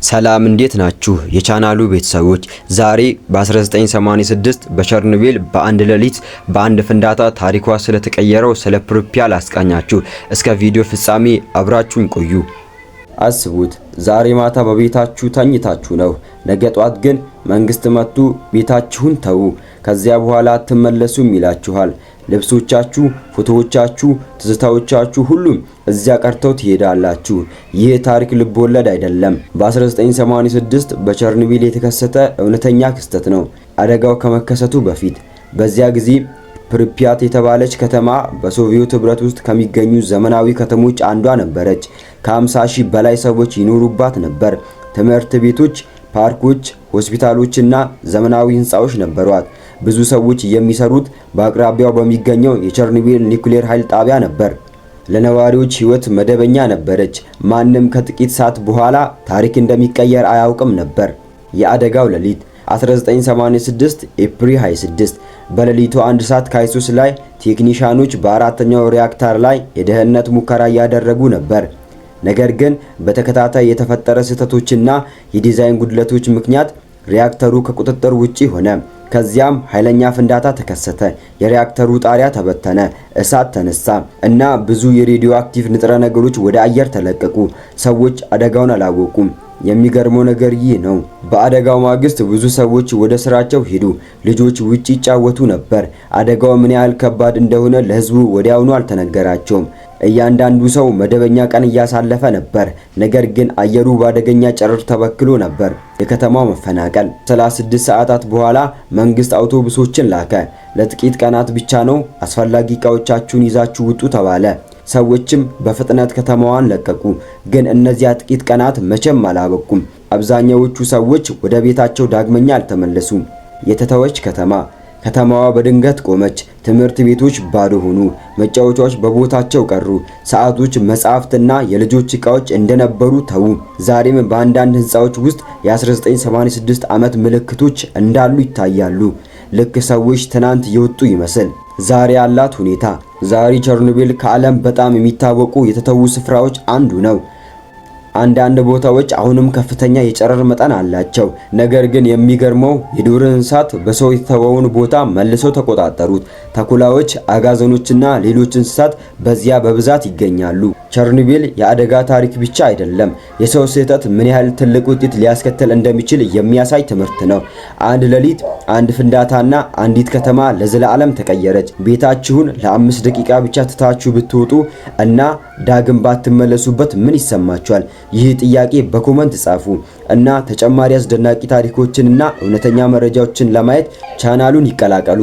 ሰላም፣ እንዴት ናችሁ? የቻናሉ ቤተሰቦች፣ ዛሬ በ1986 በቸርኖቤል በአንድ ሌሊት በአንድ ፍንዳታ ታሪኳ ስለተቀየረው ስለ ፕሪፒያት ላስቃኛችሁ። እስከ ቪዲዮ ፍጻሜ አብራችሁኝ ቆዩ። አስቡት፣ ዛሬ ማታ በቤታችሁ ተኝታችሁ ነው። ነገ ጧት ግን መንግስት መጥቶ ቤታችሁን ተዉ፣ ከዚያ በኋላ አትመለሱም ይላችኋል። ልብሶቻችሁ፣ ፎቶዎቻችሁ፣ ትዝታዎቻችሁ ሁሉም እዚያ ቀርተው ትሄዳላችሁ። ይህ ታሪክ ልብ ወለድ አይደለም። በ1986 በቸርኖቢል የተከሰተ እውነተኛ ክስተት ነው። አደጋው ከመከሰቱ በፊት በዚያ ጊዜ ፕሪፒያት የተባለች ከተማ በሶቪየት ህብረት ውስጥ ከሚገኙ ዘመናዊ ከተሞች አንዷ ነበረች። ከ50 ሺህ በላይ ሰዎች ይኖሩባት ነበር። ትምህርት ቤቶች፣ ፓርኮች፣ ሆስፒታሎችና ዘመናዊ ህንፃዎች ነበሯት። ብዙ ሰዎች የሚሰሩት በአቅራቢያው በሚገኘው የቸርኖቢል ኒውክሌር ኃይል ጣቢያ ነበር። ለነዋሪዎች ህይወት መደበኛ ነበረች። ማንም ከጥቂት ሰዓት በኋላ ታሪክ እንደሚቀየር አያውቅም ነበር። የአደጋው ሌሊት፣ 1986 ኤፕሪል 26፣ በሌሊቱ 1 ሰዓት ከ23 ላይ ቴክኒሻኖች በአራተኛው ሪያክተር ላይ የደህንነት ሙከራ እያደረጉ ነበር። ነገር ግን በተከታታይ የተፈጠረ ስህተቶችና የዲዛይን ጉድለቶች ምክንያት ሪያክተሩ ከቁጥጥር ውጪ ሆነ። ከዚያም ኃይለኛ ፍንዳታ ተከሰተ። የሪያክተሩ ጣሪያ ተበተነ፣ እሳት ተነሳ እና ብዙ የሬዲዮ አክቲቭ ንጥረ ነገሮች ወደ አየር ተለቀቁ። ሰዎች አደጋውን አላወቁም። የሚገርመው ነገር ይህ ነው። በአደጋው ማግስት ብዙ ሰዎች ወደ ስራቸው ሄዱ። ልጆች ውጪ ይጫወቱ ነበር። አደጋው ምን ያህል ከባድ እንደሆነ ለህዝቡ ወዲያውኑ አልተነገራቸውም። እያንዳንዱ ሰው መደበኛ ቀን እያሳለፈ ነበር። ነገር ግን አየሩ በአደገኛ ጨረር ተበክሎ ነበር። የከተማው መፈናቀል፣ 36 ሰዓታት በኋላ መንግስት አውቶቡሶችን ላከ። ለጥቂት ቀናት ብቻ ነው፣ አስፈላጊ ዕቃዎቻችሁን ይዛችሁ ውጡ ተባለ። ሰዎችም በፍጥነት ከተማዋን ለቀቁ። ግን እነዚያ ጥቂት ቀናት መቼም አላበቁም። አብዛኛዎቹ ሰዎች ወደ ቤታቸው ዳግመኛ አልተመለሱም። የተተወች ከተማ፣ ከተማዋ በድንገት ቆመች። ትምህርት ቤቶች ባዶ ሆኑ። መጫወቻዎች በቦታቸው ቀሩ። ሰዓቶች፣ መጻሕፍትና የልጆች ዕቃዎች እንደነበሩ ተዉ። ዛሬም በአንዳንድ ሕንፃዎች ውስጥ የ1986 ዓመት ምልክቶች እንዳሉ ይታያሉ። ልክ ሰዎች ትናንት የወጡ ይመስል። ዛሬ ያላት ሁኔታ፣ ዛሬ ቸርኖቢል ከዓለም በጣም የሚታወቁ የተተዉ ስፍራዎች አንዱ ነው። አንዳንድ ቦታዎች አሁንም ከፍተኛ የጨረር መጠን አላቸው። ነገር ግን የሚገርመው የዱር እንስሳት በሰው የተተወውን ቦታ መልሰው ተቆጣጠሩት። ተኩላዎች፣ አጋዘኖችና ሌሎች እንስሳት በዚያ በብዛት ይገኛሉ። ቸርኖቢል የአደጋ ታሪክ ብቻ አይደለም፣ የሰው ስህተት ምን ያህል ትልቅ ውጤት ሊያስከትል እንደሚችል የሚያሳይ ትምህርት ነው። አንድ ሌሊት፣ አንድ ፍንዳታና አንዲት ከተማ ለዘላለም ተቀየረች። ቤታችሁን ለ5 ደቂቃ ብቻ ትታችሁ ብትወጡ እና ዳግም ባትመለሱበት ምን ይሰማችኋል? ይህ ጥያቄ በ comment ጻፉ እና ተጨማሪ አስደናቂ ታሪኮችንና እውነተኛ መረጃዎችን ለማየት ቻናሉን ይቀላቀሉ።